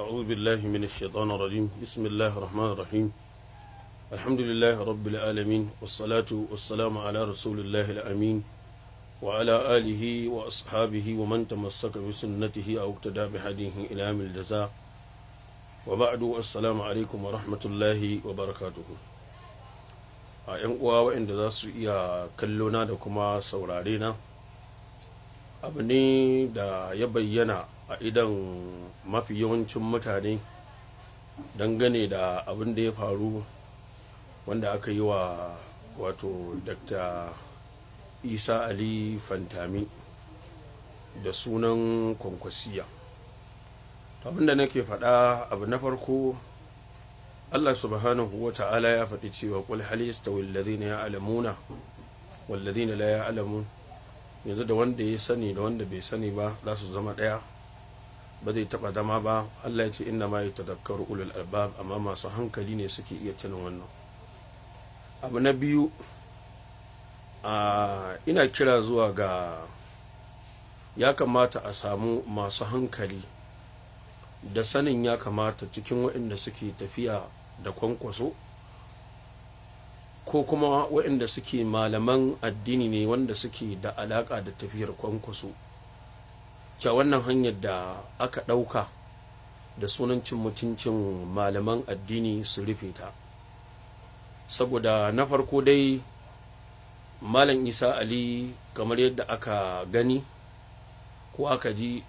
أعوذ بالله من الشيطان الرجيم. بسم الله الرحمن الرحيم. الحمد لله رب العالمين، والصلاة والسلام على رسول الله الأمين وعلى آله وأصحابه ومن تمسك بسنته أو اقتدى بهديه إلى يوم الجزاء، وبعد، السلام عليكم ورحمة الله وبركاته. A 'yan uwa waɗanda za su iya kallona da kuma saurare na, abu ne da ya bayyana a idan mafi yawancin mutane dangane da abin da ya faru wanda aka yi wa wato Dr. Isa Ali Fantami da sunan Kwankwasiya. Abin da nake faɗa, abu na farko, Allah subhanahu wa ta'ala ya faɗi cewa قل هل يستوي الذين يعلمون والذين لا يعلمون. Yanzu da wanda ya sani da wanda bai sani ba za su zama ɗaya? Ba zai taɓa zama ba. Allah ya ce إنما يتذكر أولو الألباب, amma masu hankali ne suke iya tunan wannan abu. Na biyu, ina kira zuwa ga ya kamata a samu masu hankali da sanin ya kamata cikin waɗanda suke tafiya da Kwankwaso, ko kuma waɗanda suke malaman addini ne wanda suke da alaƙa da tafiyar Kwankwaso, cewa wannan hanyar da aka ɗauka da sunan cin mutuncin malaman addini su rufe ta. Saboda na farko dai, Malam Isa Ali, kamar yadda aka gani ko aka ji,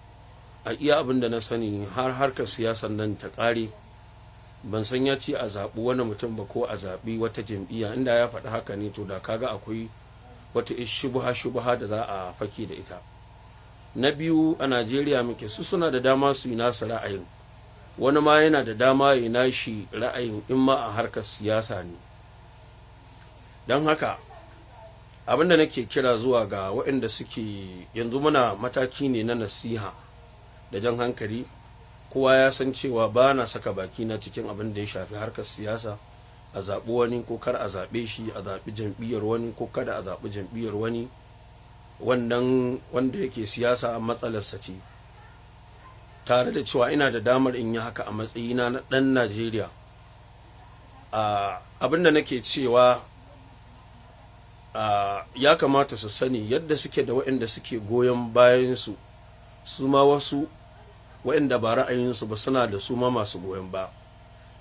a iya abin da na sani, har harkar siyasar nan ta ƙare, ban san ya ce a zaɓi wani mutum ba ko a zaɓi wata jam'iyya. Inda ya faɗi haka ne, to da kaga akwai wata shubuha shubuha da za a fake da ita. Na biyu, a Najeriya muke, su suna da dama su yi nasu ra'ayin, wani ma yana da dama ya nashi ra'ayin in ma a harkar siyasa ne. Don haka abinda nake kira zuwa ga waɗanda suke yanzu, muna mataki ne na nasiha da jan hankali. Kowa ya san cewa ba na saka baki na cikin abin da ya shafi harkar siyasa, a zaɓi wani ko kar a zaɓe shi, a zaɓi jam'iyyar wani ko kada a zaɓi jam'iyyar wani. Wannan wanda yake siyasa matsalarsa ce, tare da cewa ina da damar in yi haka a matsayina na ɗan Najeriya. Abin da nake cewa, ya kamata su sani yadda suke da waɗanda suke goyon bayansu, su ma wasu waɗanda ba ra'ayinsu ba suna da su ma masu goyon ba.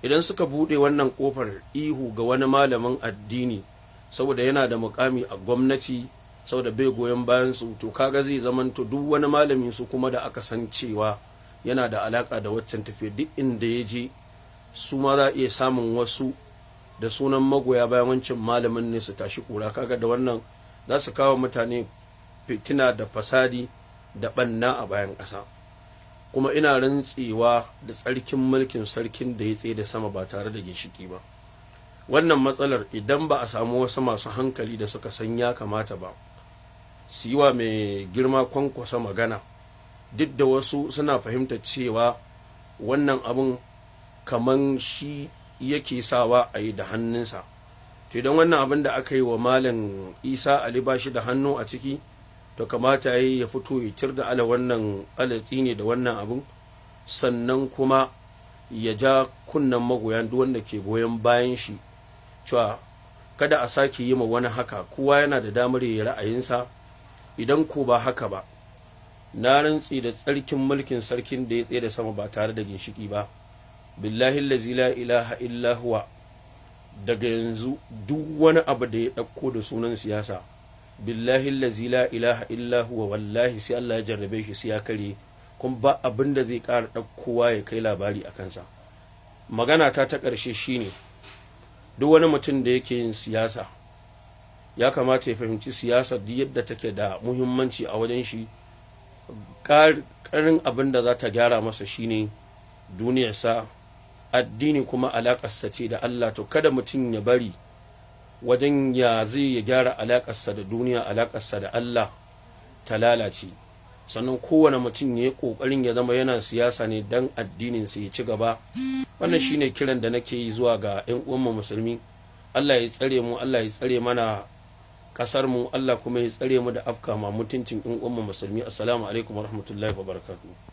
Idan suka buɗe wannan ƙofar ihu ga wani malamin addini saboda yana da mukami a gwamnati, saboda bai goyon bayan su, to kaga zai zamanto duk wani malami su kuma da aka san cewa yana da alaka da waccan tafiya, duk inda ya je su ma za a iya samun wasu da sunan magoya bayan wancan malamin ne su tashi kura. Kaga da wannan za su kawo mutane fitina da fasadi da ɓanna a bayan ƙasa. Kuma ina rantsewa da tsarkin mulkin sarkin da ya tsaye da sama ba tare da ginshiki ba, wannan matsalar idan ba a samu wasu masu hankali da suka san ya kamata ba su yi wa mai girma Kwankwasa magana, duk da wasu suna fahimtar cewa wannan abun kaman shi yake sawa a yi da hannunsa, to idan wannan abin da aka yi wa Malam Isa Ali ba shi da hannu a ciki, to kamata ya fito ya tir da ala wannan alatsi ne da wannan abin, sannan kuma ya ja kunnen magoyan duk wanda ke goyon bayan shi cewa kada a sake yi ma wani haka. Kowa yana da damar ya ra'ayinsa. Idan ko ba haka ba, na rantsi da tsarkin mulkin sarkin da ya tsaye da sama ba tare da ginshiki ba, بالله الذي لا إله إلا هو, daga yanzu duk wani abu da ya ɗauko da sunan siyasa, بالله الذي لا إله إلا هو, wallahi sai Allah ya jarrabe shi, sai ya kare, kuma ba abin da zai ƙara ɗaukowa ya kai labari a kansa. Magana ta ta ƙarshe shine, duk wani mutum da yake yin siyasa ya kamata ya fahimci siyasar duk yadda take da muhimmanci a wajen shi, ƙarin abin da za ta gyara masa shine duniyarsa, addini kuma alaƙarsa ce da Allah. To kada mutum ya bari wajen ya zai ya gyara alaƙarsa da duniya, alaƙarsa da Allah ta lalace. Sannan kowane mutum ya yi ƙoƙarin ya zama yana siyasa ne don addininsa ya ci gaba. Wannan shine kiran da nake yi zuwa ga 'yan uwanmu musulmi. Allah ya tsare mu, Allah ya tsare mana kasar mu, Allah kuma ya tsare mu da afka ma mutuncin 'yan uwanmu musulmi. Assalamu alaikum warahmatullahi wabarakatuh.